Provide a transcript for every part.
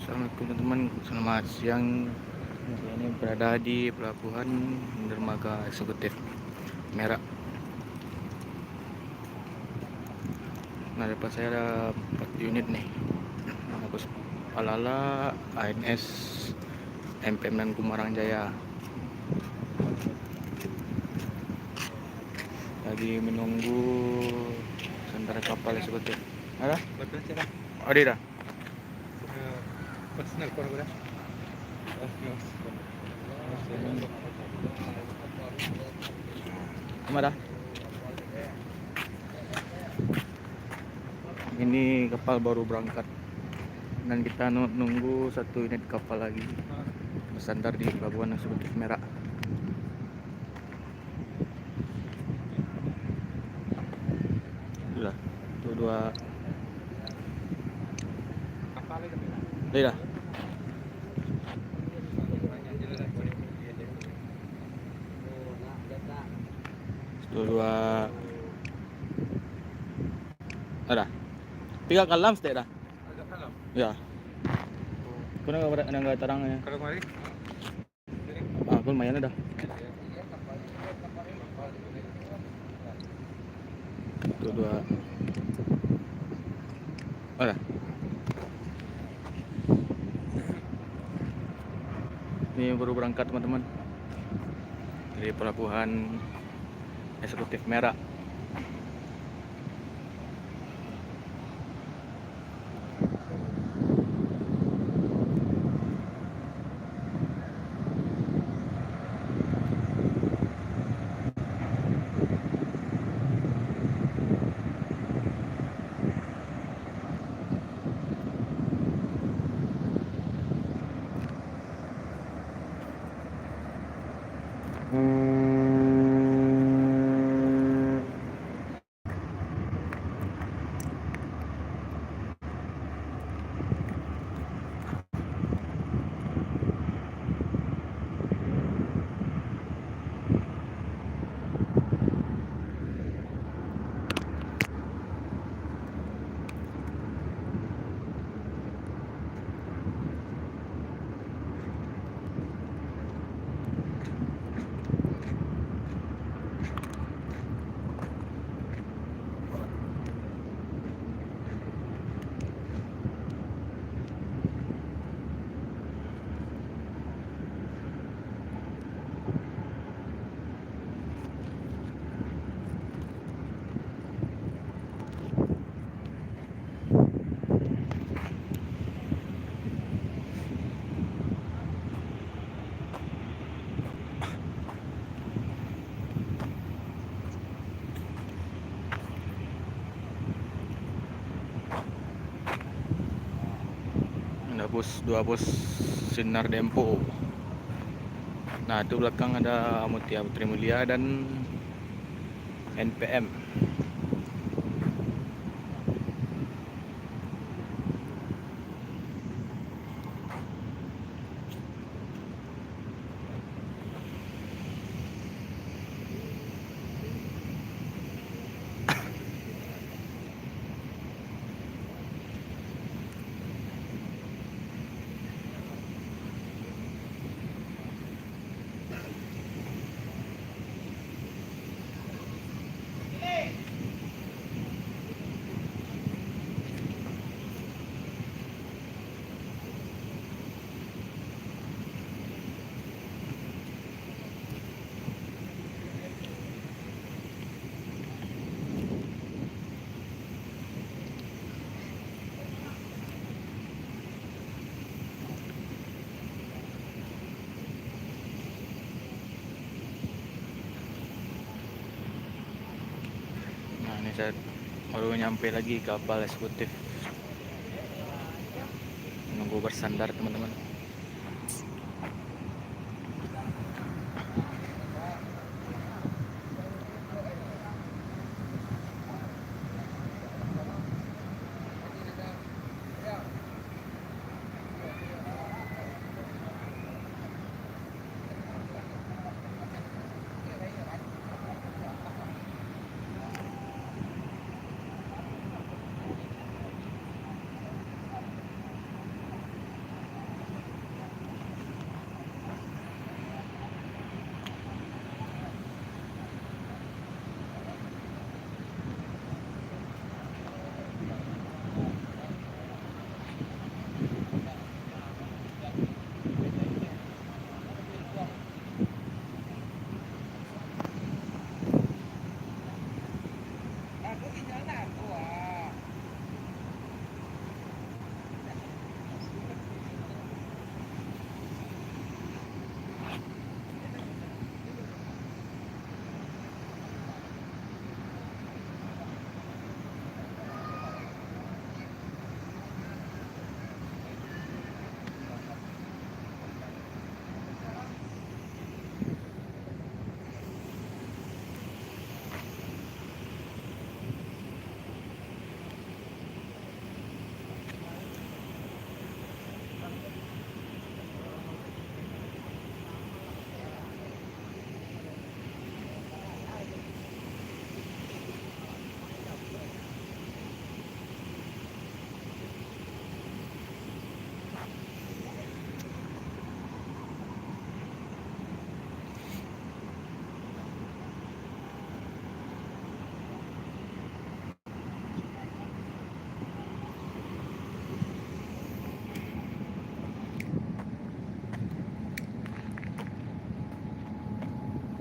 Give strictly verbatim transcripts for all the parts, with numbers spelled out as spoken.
Assalamualaikum teman-teman, selamat siang. Saya ini berada di pelabuhan dermaga eksekutif Merak. Nah, depan saya ada empat unit nih. Agus Palala, A N S, M P M dan Gumarang Jaya. Lagi menunggu sandar kapal eksekutif. Ada? Betul, sih, dah. Ada dah. Eh, personal phone aku dah. Sama dah. Ini kapal baru berangkat. Dan kita nu-, nunggu satu unit kapal lagi bersandar di pelabuhan eksekutif Merak. Sudah. Satu, dua. Sudah. Satu, dua. Ada. Tiga kalam stek dah. Ya. Kau nak, nak tarang ya. Kalau kemari? Ah, pun lumayan dah. Satu, dua. Alah. Ini baru berangkat, teman-teman. Dari pelabuhan eksekutif Merak. Ada bus, dua bus Sinar Dempo. Nah, itu belakang ada Mutia Putri Mulia dan N P M. Nah, ini saya baru nyampe lagi kapal eksekutif. Menunggu bersandar, teman-teman.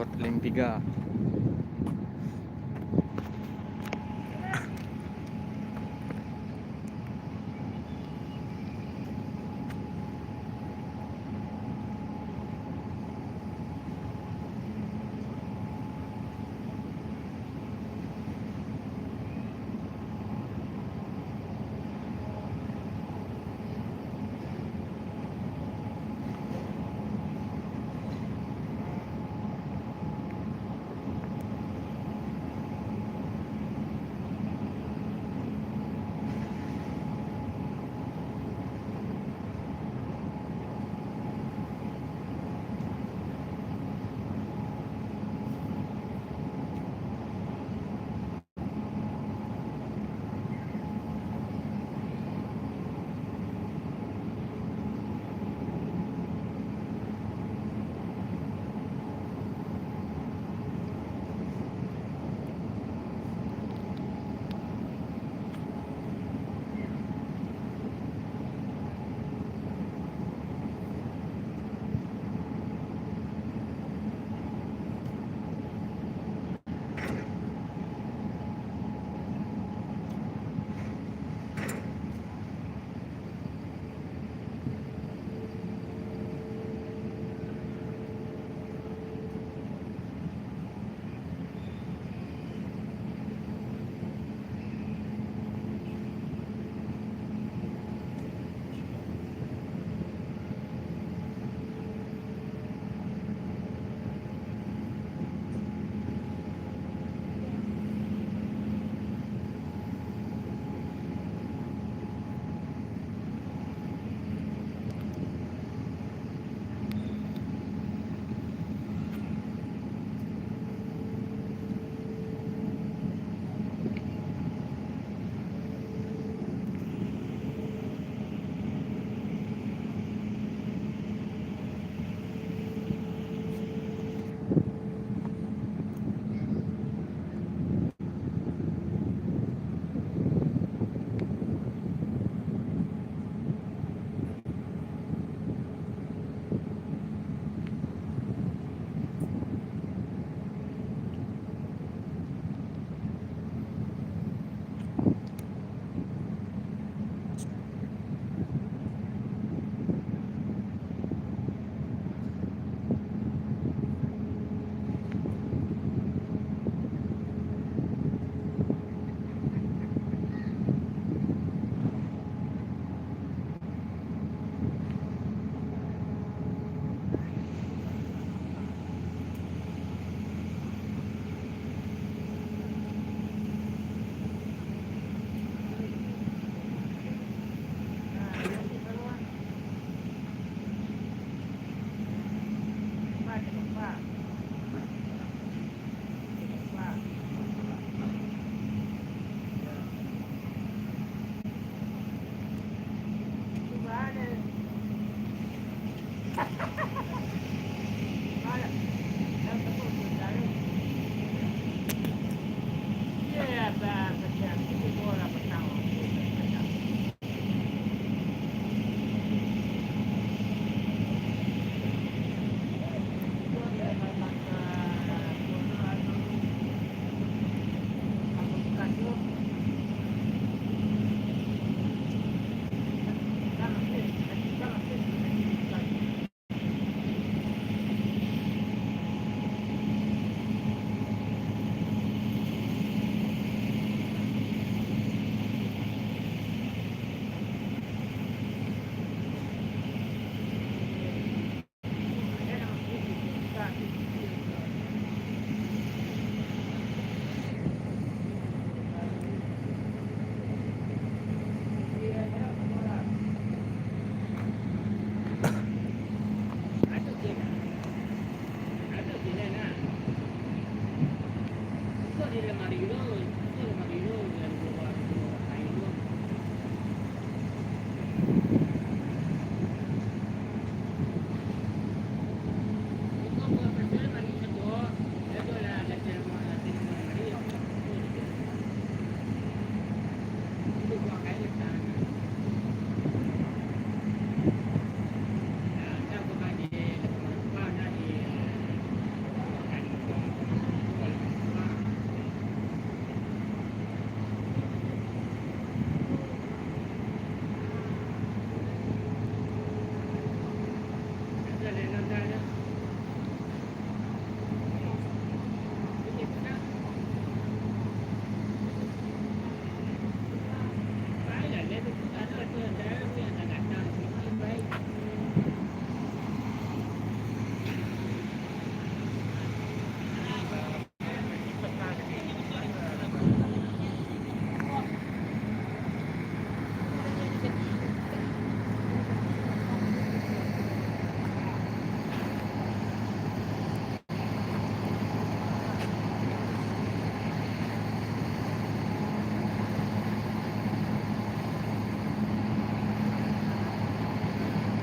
Petaling tiga.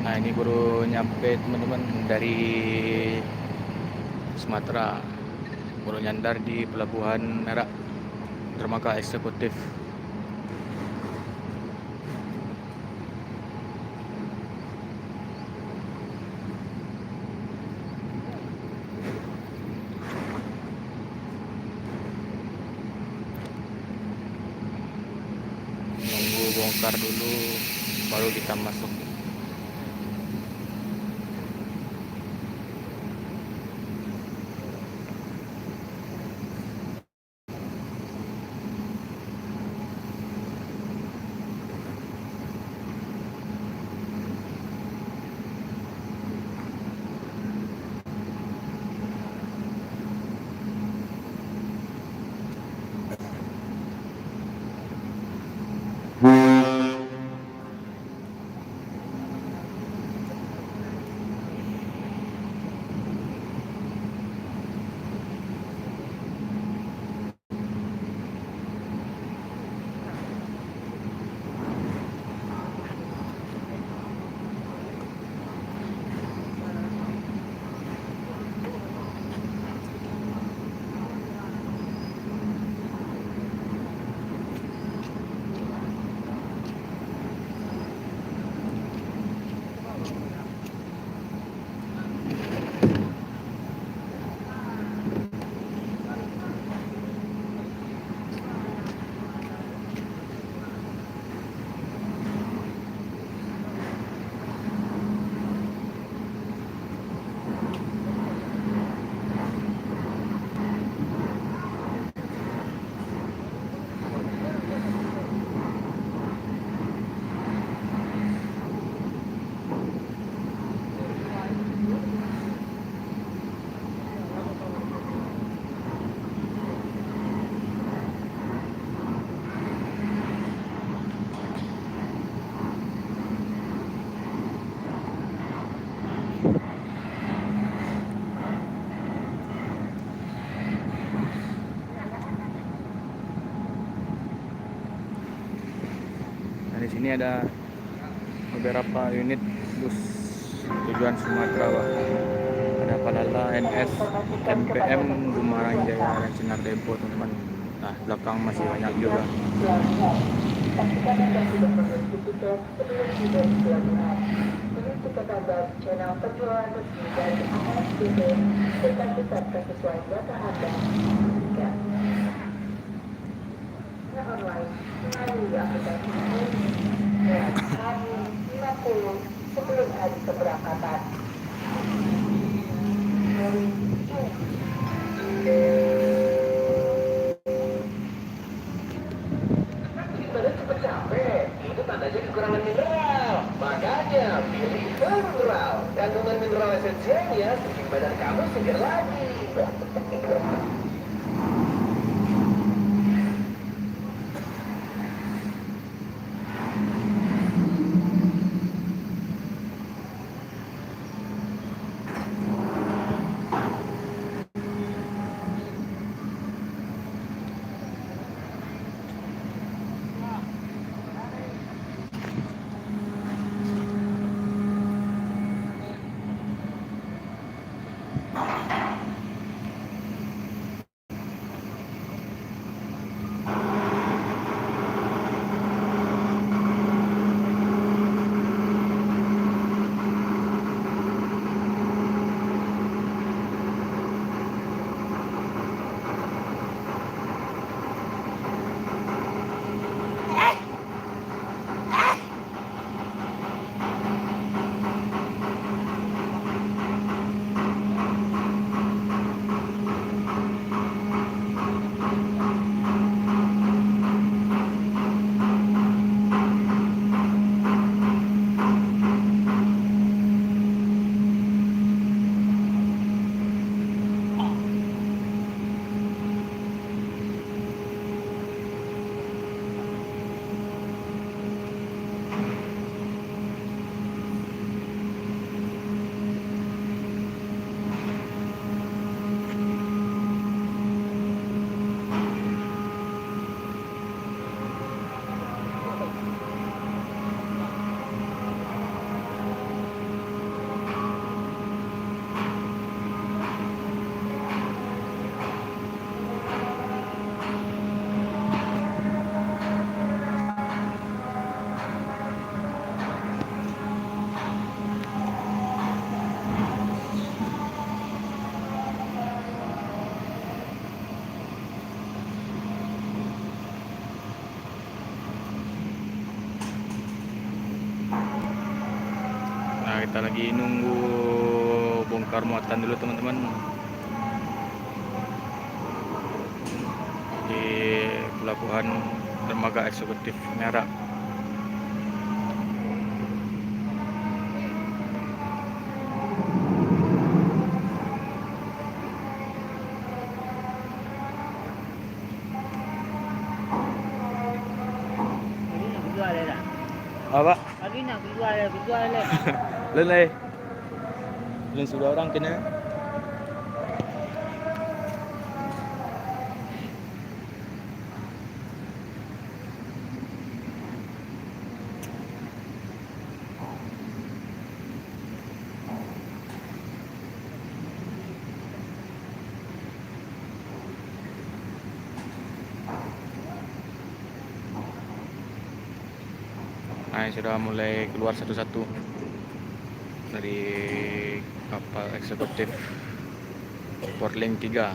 Nah, ini baru nyampe, teman-teman, dari Sumatera. Baru nyandar di Pelabuhan Merak, Dermaga Eksekutif. Nunggu bongkar dulu, baru kita masuk. Nah, di sini ada beberapa unit bus tujuan Sumatera, Pak. Ada Palala, N S, M P M, Gumarang Jaya, dan Sinar Tempo, teman-teman. Nah, belakang masih banyak juga. Pastikan anda sudah mengikuti tes sebelum tiba di pelabuhan. Ini tiket anda di channel penjualan resmi dari A S B B. Tetap tetap sesuai data anda. Tiket. Online melalui aplikasi Hamin lima puluh sebelum hari keberangkatan. Badan cepat capek, itu tandanya kekurangan mineral. Makanya, pilih Herbal Mineral. Kandungan mineral esensialnya bikin badan kamu segar lagi. Kita lagi nunggu bongkar muatan dulu, teman-teman, di pelabuhan dermaga eksekutif Merak. Apa? Pagi nak keluar lah, keluar lah. Lain lai. Lain sudah orang kena. Nah, sudah mulai keluar satu-satu dari kapal eksekutif Portland tiga.